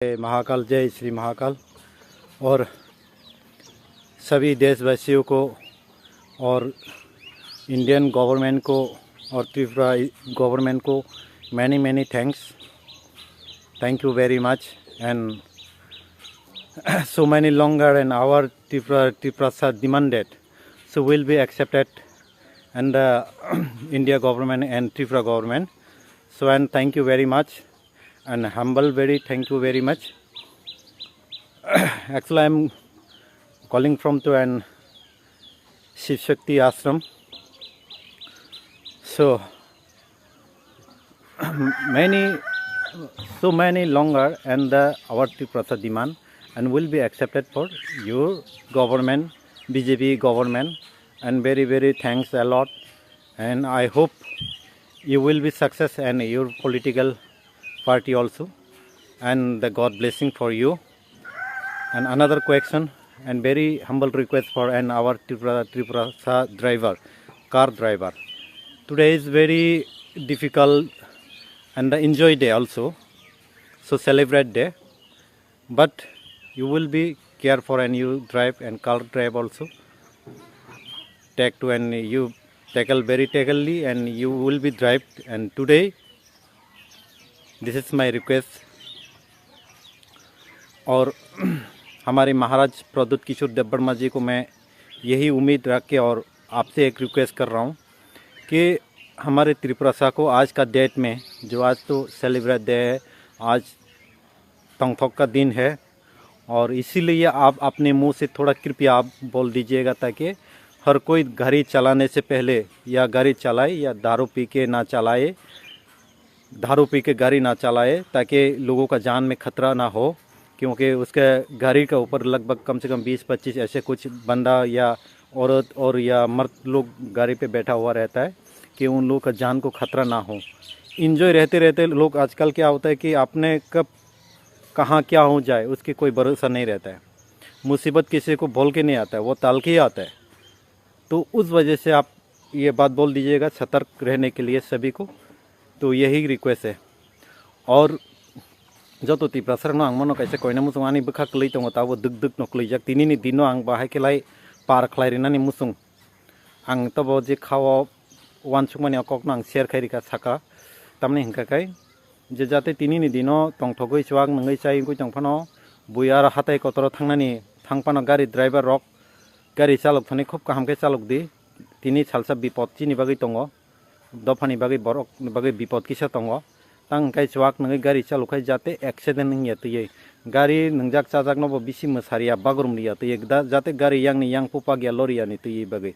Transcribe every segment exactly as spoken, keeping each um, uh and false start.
महाकाल, जय श्री महाकाल। और सभी देशवासियों को और इंडियन गवर्नमेंट को और त्रिपुरा गवर्नमेंट को many many thanks। Thank you very much। And so many longer and our Tripura, Tiprasa demanded, so will be accepted and the India government and Tripura government। So and thank you very much and humble very thank you very much। Actually, I am calling from to an Shiv Shakti ashram। So many, so many longer and the our Tiprasa demand and will be accepted for your government, B J P government, and very very thanks a lot। And I hope you will be success and your political party also, and the God blessing for you। And another question and very humble request for an our Tripura, Tripurasa driver, car driver. Today is very difficult and the enjoy day also, so celebrate day, but you will be care for and you drive and car drive also take to and you tackle very tackle and you will be drive। And today this is my request। और हमारे महाराज प्रद्युत किशोर देववर्मा जी को मैं यही उम्मीद रख के और आपसे एक रिक्वेस्ट कर रहा हूँ कि हमारे त्रिपुरासा को आज का डेट में, जो आज तो सेलिब्रेट डे है, आज तंगथोक का दिन है, और इसीलिए आप अपने मुंह से थोड़ा कृपया आप बोल दीजिएगा, ताकि हर कोई गाड़ी चलाने से पहले या गाड़ी चलाए या दारू पी के ना चलाए, दारू पी के गाड़ी ना चलाए, ताकि लोगों का जान में खतरा ना हो, क्योंकि उसके गाड़ी के ऊपर लगभग कम से कम बीस पच्चीस ऐसे कुछ बंदा या औरत और या मर्द लोग गाड़ी पे बैठा हुआ रहता है कि उन लोगों का जान को खतरा ना हो। इंजॉय रहते रहते लोग आजकल क्या होता है कि आपने कब कहाँ क्या हो जाए उसकी कोई भरोसा नहीं रहता है। मुसीबत किसी को बोल के नहीं आता है, वो टाल के ही आता है। तो उस वजह से आप ये बात बोल दीजिएगा, सतर्क रहने के लिए सभी को। तो यही रिक्वेस्ट है। और joto Tiprasa rokno ang mano kaisa koina muchung ani bwkha kwlwi tongo, tabo dwk dwk no kwlwijak. Tini ni dino ang bahai khe lai par khlai rinani muchung. Ang tobo je khao uansukmani o kokno ang share khai rikha saka. Tamni hwnkha khe je jate tini ni dino tongthogwi chuak nungwi chai wngwi tong phano bui aro hatai kotoro thangnani thang phano gari driver rok gari chalok thani khub kaham khe chalok di. Tini salsa bipod chini bagwi tongo. Dophani bagwi borok ni bagwi bipod kisa tongo. Tang hwnkhe chuak nungwi gari chalok khai jate accident wngya twiwi. Gari nungjak chajakno bo bisi mwsariya bagrum riya twiwi. Da-, jate gari yangni yang pupak ya loriya ni twiwi bagwi.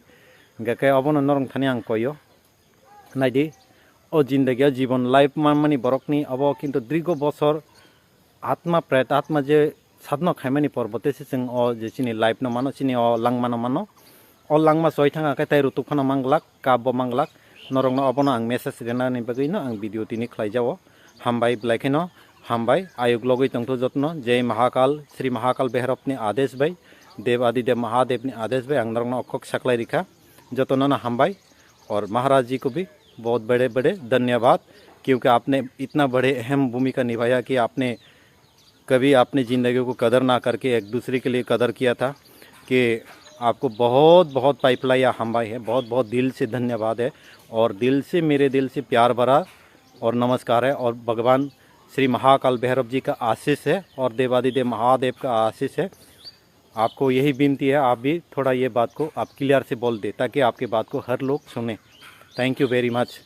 Hwnkhe khe obono norok thani ang koio. Naidi, o jindagi o jibon life manmani borokni obo kintu drigo bosor atma pret atma je sadno khaimani porbote se chwng o je chini life no mano, chini o langma no mano. O langma choi thang khe tai rutuk phano manglak, kap bo manglak. Norokno obono ang message rwnani bagwi no ang video tini khlai jao. Hambai, belai kheno hambai. Ayuk logwi tongtho jotno. Jai Mahakal, Sri Mahakal Bhairavni adesh bai, Dev Adi Dev Mahadev ni adesh bai ang norokno okhok saklai rikha. Jotono no hambai. और महाराज जी को भी बहुत बड़े बड़े धन्यवाद, क्योंकि आपने इतना बड़े अहम भूमिका निभाया कि आपने कभी आपने ज़िंदगी को कदर ना करके एक दूसरे के लिए कदर किया था। कि आपको बहुत बहुत पाइपलाया हम्बाई है, बहुत बहुत दिल से धन्यवाद है। और दिल से, मेरे दिल से प्यार भरा और नमस्कार है। और भगवान श्री महाकाल भैरव जी का आशीष है और देवादिदेव महादेव का आशीष है। आपको यही विनती है, आप भी थोड़ा ये बात को आप क्लियर से बोल दे, ताकि आपके बात को हर लोग सुने। Thank you very much।